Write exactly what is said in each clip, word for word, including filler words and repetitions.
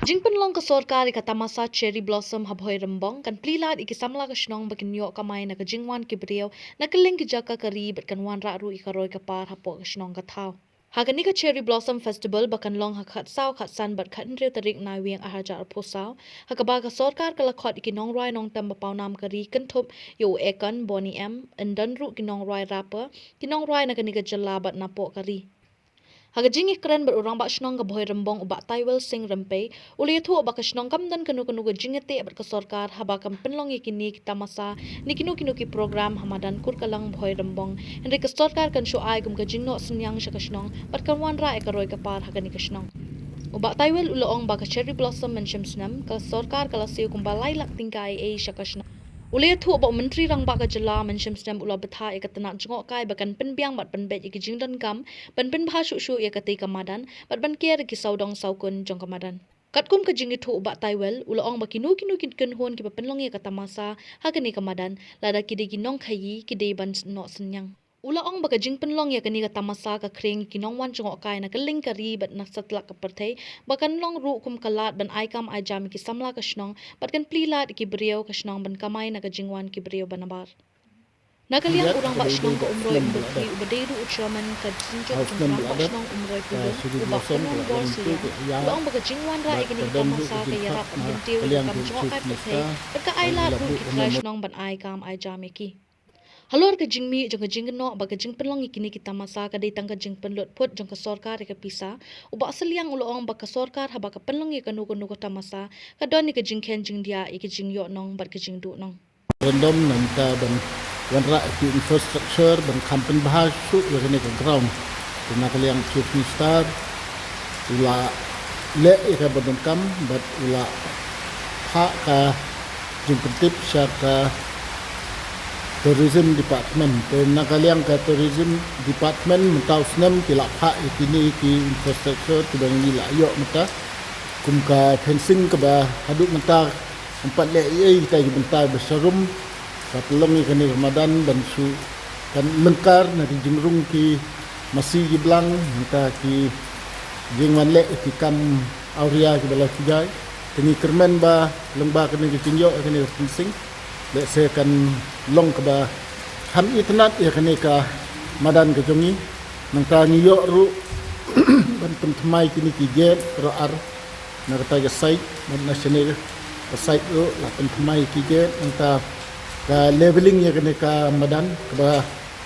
Jingpynlong ka sorkar ïa ka tamasa Cherry Blossom ha Bhoirymbong kan plie lad ïa ki samla ka shnong ba kin ïoh kamai na ka jingwan ki briew na kylleng ki jaka ka ri bad kan wanrah ruh ïa ka roi ka par hapoh ka shnong ka thaw. Ha kane ka Cherry Blossom Festival ba kan long ha khatsaw, khatsan bad khathynriew tarik Naiwieng arhajar arphew saw, ha kaba ka sorkar ka la khot ïa ki nongrwai nongtem ba pawnam ka ri kynthup ïa u Ekon, Boney M, yn don ruh ki nongrwai rapper, ki nongrwai na kane ka jylla bad napoh ka ri. Ha ka jingïakren bad u Rangbah Shnong ka Bhoirymbong u Bah Taiwel Singh Rympei, u la ïathuh ba ka shnong kam don kano kano ka jingïateh bad ka sorkar haba kan pynlong ïa kine ki tamasa ne kino kino ki program ha madan Kurkalang Bhoirymbong, hynrei ka sorkar kan shu ai kum ka jingnoh synñiang sha ka shnong bad kan wanrah ïa ka roi ka par ha kane ka shnong. U Bah Taiwel u la ong ba ka Cherry Blossom mynshem snem ka sorkar ka la siew kumba lai lak tyngka ei ei sha ka shnong. U la ïathuh ba u Myntri Rangbah ka jylla mynshem snem u la bthah ïa ka tnat jngohkai ba kan pynbiang bad pynbeit ïa ki jingdonkam ban pynbha shuh shuh ïa katei ka madan bad ban ker ïa ki sawdong sawkun jong ka madan. Katkum ka jingïathuh u Bah Taiwel u la ong ba kino kino ki kynhun kiba pynlong ïa ka tamasa ha kane ka madan, lada ki dei ki nongkhaïi, ki dei ban noh synñiang. U la ong ba ka jingpynlong ïa kane ka tamasa ka khring ïa ki nongwan jngohkai na kylleng ka ri bad na satlak ka pyrthei, ba kan long ruh kum ka lad ban ai kam ai jam ïa ki samla ka shnong bad kan plie lad ïa ki briew ka shnong ban kamai na ka jingwan ki briew ba nabar. Na ka liang u Rangbah Shnong ka Umroi Umberphi uba dei ruh u Chairman ka Synjuk jong u Rangbah Shnong Umroi Pyllun, u Bah Unon Bor Suliang, u la ong ba ka jingwanrah ïa kine ki tamasa ka ïarap ban kyntiew ïa ka kam jngohkai pyrthei bad ka ai lad ruh ïa ki trai shnong ban ai kam ai jam ïa ki. Halor ka jingmih jong ka jingkynnoh ba ka jingpynlong ïa kine ki tamasa ka dei tang ka jingpynlut put jong ka sorkar ïa ka pisa, u Bah Suliang u la ong ba ka sorkar haba ka pynlong ïa kano kano ka tamasa ka don ïa ka jingkhein jingdiah ïa ka jingïohnong bad ka jingduhnong. Random na mynta ban wanrah ïa ki infrastructure ban kham pynbha shuh ïa kane ka ground. Te na ka liang Chief Minister u la leh ïa ka ba donkam bad u la phah ka jingpyntip sha ka Tourism Department. Te na ka liang ka Tourism Department mynta u snem ki la phah ïa kine ki infrastructure kiba ngi la ïoh mynta, kum ka fencing kaba haduh mynta ym pat leh ei ei kita ki bynta ba sharum. Ka pynlong ïa kane ka madan ban shu kan lyngkar na ki jingrung ki masi ki blang, mynta ki jingwan leh ïa ki kam awria kiba la ki jai. Te ngi kyrmen ba lyngba kane ka jingïoh ïa kane ka fencing, lehse kan long kaba kham itynnad ïa kane ka madan ka jong ngi. Nangta ngi ïoh ruh ban pynthymmai kine ki gate baroh ar na kata ka side, bad na shane ka side ruh la pynthymmai ki gate, nangta ka leveling ïa kane ka madan kaba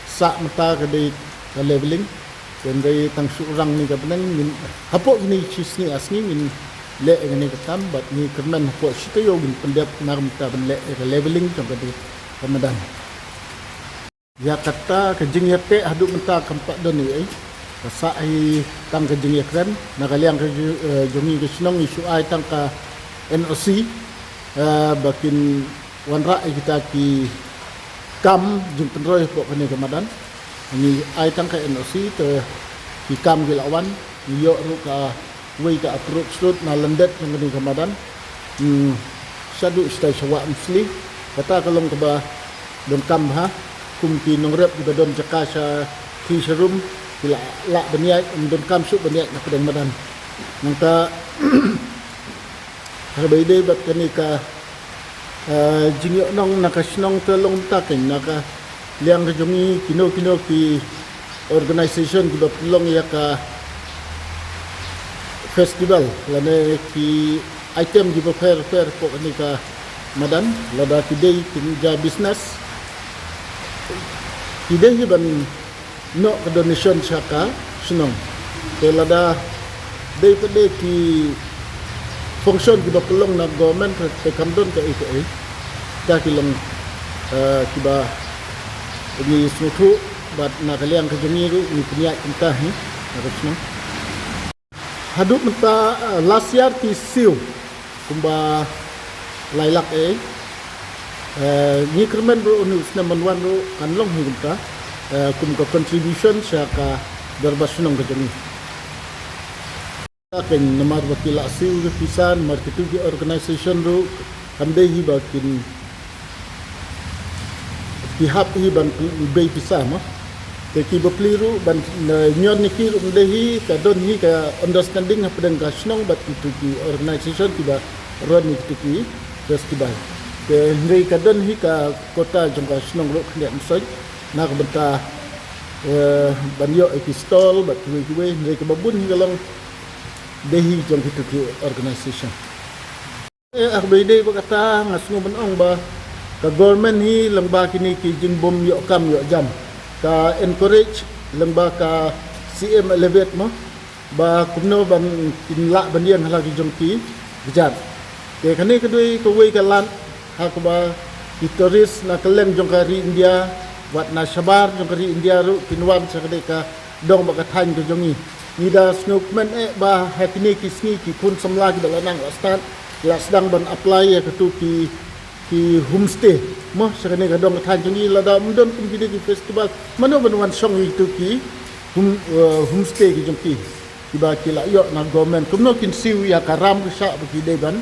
sah mynta ka dei ka leveling. Hynrei tang shu rang ne ka bneng, ngin hapoh kine shi sngi ar sngi ngin leh ïa kane ka kam, bad ngi kyrmen hapoh shi taïew ngin pyndep na ka mynta ban leh ïa ka leveling jong kane ka madan. Ïa kata ka jingïateh haduh mynta kam pat don ei ei. Ka sah hi tang ka jingïakren, na ka liang ka ju-, eh, jong ngi ka shnong ngi shu ai tang ka N O C, eh, ba kin wanrah ïa kita ki kam jingpynroi hapoh kane ka madan. Ngi ai tang ka N O C te ki kam ki la wan, ngi ïoh ruh ka wei ka approach road na lyndet jong kane ka madan. Hmm, shaduh shatai sha Wah Umsli. Kata ka long kaba donkam bha, kum ki nongrep kiba don jaka sha ki sharum ki la lah ban ïaid, ym donkam shuh ban ïaid na pdeng madan. Nangta haba ïadei bad kane ka, eh, jingïohnong na ka shnong te long mynta keiñ na ka liang ka jong ngi, kino kino ki organisation kiba pynlong ïa ka festival lane ki item kiba pher pher hapoh kane ka madan, lada ki dei ki ja business, ki dei hi ban noh ka donation sha ka shnong. Te lada dei pat de ki function kiba pynlong na government te kam don kaei kaei. Kita ki long, eh, kiba ngi sngewthuh bad na ka liang ka jong ngi ruh ngi pynïaid kumta hi na ka shnong. Haduh mynta, eh, last year ki siew kumba lai lak ei. Eh, ngi kyrmen ruh une u snem ban wan ruh kan long hi kumta, eh, kum ka contribution sha ka dorbar shnong ka jong ngi. Ka keiñ namar ba ki la siew ka pisa, namar kitu ki organisation ruh kam dei hi ba kin ki hap hi ban bei pisa mo. Te ki bapli ruh ban, eh, ñion ïa ki ruh, ym dei hi, ka don hi ka understanding hapdeng ka shnong bad kitu ki organization kiba run ïa kitu ki festival. Te hynrei ka don hi ka quota jong ka shnong ruh khyndiat mynsiem na ka bynta, eh, ban ïoh ïa ki stall bad kiwei kiwei, hynrei kaba bun hi ka long dei hi jong kitu ki organization. Eh, ah, ba ïadei bad kata nga sngew ban ong ba ka government hi lyngba kine ki jingbym ïoh kam ïoh jam ka encourage lyngba ka C M Elevate mo, ba kumno ban kin lah ban ïeng ha la ki jong ki kjat. Te kane ka dei kawei ka lad ha kaba ki tourist na kylleng jong ka ri India, wat na shabar jong ka ri India ruh kin wan sha kane ka dong bad ka thaiñ ka jong ngi. Ngi da sngewkmen eh ba ha kine ki sngi ki khun samla kiba la nang la stad la sdang ban apply ïa katu ki, ki homestay mo sha kane ka dong ka thaiñ jong ngi. Lada ym don kum kine ki festival, mano ban wan shong ïa kitu ki home, eh, homestay ki jong ki kiba ki la ïoh na government? Kumno kin siew ïa ka ram ka shah ba ki dei ban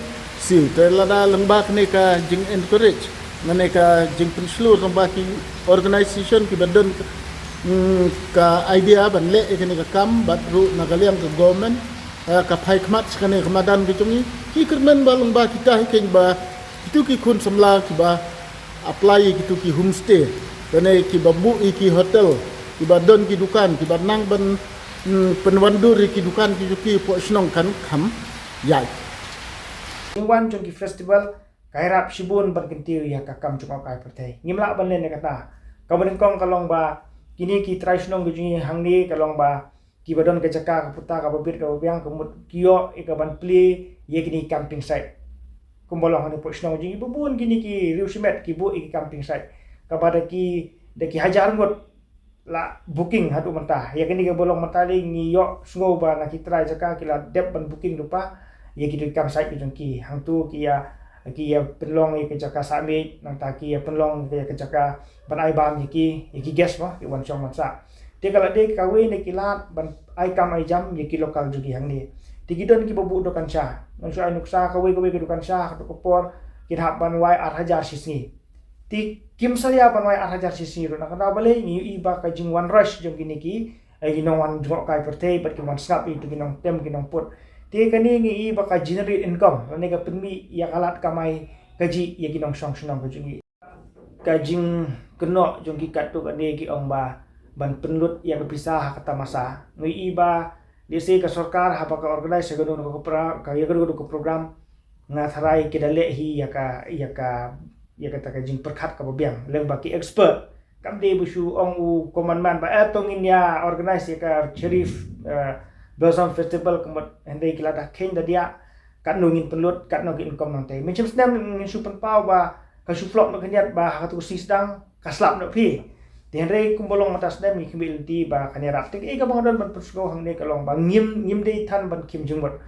siew? Te lada lyngba kane ka jing encourage, kane ka jingpynshlur lyngba ki organization kiba don, mm, ka idea ban leh ïa kane ka kam bad ruh na ka liang ka government, eh, ka phai khmat sha kane ka madan ka jong ngi. Ki kyrmen ba lyngba kita hi keiñ ba kitu ki khun samla kiba apply ïa kitu ki homestay, kane kiba buh ïa ki hotel, kiba don ki dukan, kiba nang ban, mm, pynwandur ïa ki dukan ki jong ki hapoh shnong kan kham ïaid. Jingwan jong ki festival ka ïarap shibun ban kyntiew ïa ka kam jngohkai pyrthei. Ngim lah ban len ïa kata. Kaba nyngkong ka long ba kine ki trai shnong ki jong ngi hangne ka long ba kiba don ka jaka ka puta kaba bit kaba biang ka mut ki ïoh ïa ka ban plie ïa kine ki camping site. Kumba long hangne hapoh shnong jong ngi ba bun kine ki riew shimet ki buh ïa ki camping site kaba da ki, da ki hajar ngut la booking haduh mynta. Ïa kane kaba long mynta lei ngi ïoh sngew ba na ki trai jaka ki la dep ban booking lypa ïa ki dei campsite ki jong ki. Hangtu ki ïa, ki ïa pynlong ïa ka jaka sah miej, nangta ki ïa pynlong ïa ka jaka ban ai bam ïa ki, ïa ki guest mo, ki wan shong wan sah. Te ka la dei kawei na ki lad ban ai kam ai jam ïa ki local jong ki hangne. Te ki don kiba buh dukan sha. Ngan shu ai nuksa kawei kawei ka dukan sha, kato ka por ki hap ban wai ar hajar shi sngi. Te kim salia ban wai ar hajar shi sngi ruh, na ka daw balei ngi ïohi ba ka jingwan rush jong kine ki, eh, ki nongwan jngohkai pyrthei bad ki wan sngap ïa kitu ki nongtem ki nongput. Te kane ngi ïohi ba ka generate income lane ka pynmih ïa ka lad kamai kajih ïa ki nongshong shnong ka jong ngi. Ka jingkynnoh jong ki katto katne ki ong ba ban pynlut ïa ka pisa ha ka tamasa. Ngi ïohi ba lehse ka sorkar haba ka organize ïa kano kano ka pra-, ka, ïa kano kano ka program, nga tharai ki da leh hi ïa ka, ïa ka, ïa kata ka jingpyrkhat kaba biang lyngba ki expert. Kam dei ba shu ong u commandment ba, eh, to ngin ïa organize ïa ka Cherry, eh, Blossom Festival ka mut, hynrei ki la da kheiñ da diah katno ngin pynlut, katno ki income nangtei. Mynshem snem ngin shu pynpaw ba ka shu flop noh khyndiat ba ha katu ka sngi sdang ka slap noh phi. Te hynrei kumba long mynta snem ngi khmih lynti ba kan ïarap. Te kaei kaba nga don ban pynsngew hangne ka long ba ngim, ngim dei than ban khim jingmut.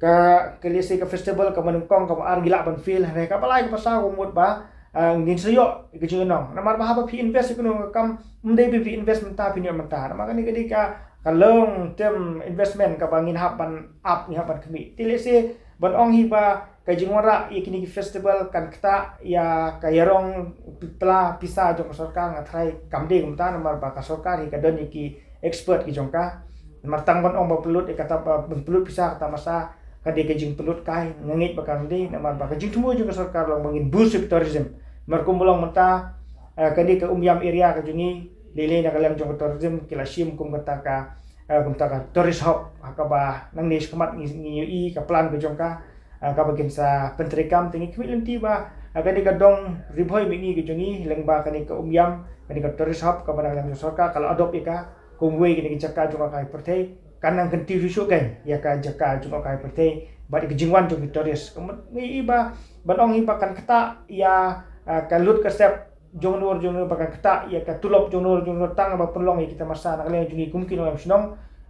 Ka, ka lehse ka festival kaba nyngkong kaba ar ngi lah ban fail, hynrei kaba lai kaba saw ka mut ba, ah, ngin sa ïoh ka jingïalang. Namar ba haba phi invest ïa kano ka kam, ym dei ba phi invest mynta phin ïoh mynta. Namar kane ka dei ka, ka long term investment kaba ngin hap ban ap, ngin hap ban khmih. Te lehse ban ong hi ba ka jingwanrah ïa kine ki festival kan ktah ïa ka ïarong pla pisa jong ka sorkar, nga tharai kam dei kumta, namar ba ka sorkar hi ka don ïa ki expert ki jong ka. Namar tang ban ong ba pynlut ïa kata, ba pynlut pisa ka tamasa ka dei ka jingpynlut kai, nga ngeit ba kam dei, namar ba ka jingthmu jong ka sorkar long ba ngin boost ïa ka tourism. Namar kumba long mynta, eh, ka dei ka Umiam area ka jong ngi, lei lei na ka liang jong ka tourism ki la shim kum kata ka, eh, kum kata ka tourist hub, ha kaba nangne shakhmat ngi, ngi ïohi ka plan ka jong ka, ah, kaba kin sa pyntreikam. Te ngi khmih lynti ba, ah, kane ka dong Ri Bhoi mihngi ka jong ngi lyngba kane ka Umiam, kane ka tourist hub kaba na ka liang jong sorkar ka la adopt ïa ka kum wei kane ka jaka jngohkai pyrthei, kan nang kyntiew shuh shuh kein ïa ka jaka jngohkai pyrthei bad ïa ka jingwan jong ki tourist. Ka mut ngi ïohi ba ban ong hi ba kan ktah ïa, ah, ka lut ka sep jong nur jong nur, ba kan ktah ïa ka tulop jong nur jong nur tang ba pynlong ïa ki tamasa na ka liang jong ngi kum ki nongïalam shnong.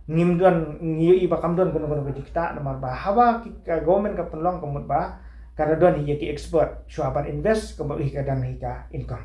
Ngim don, ngi ïohi ba kam don kano kano ka jingktah, namar ba haba ki, ka government ka pynlong ka mut ba ka da don hi ïa ki expert, shuwa ban invest ka mut hi ka don hi ka income.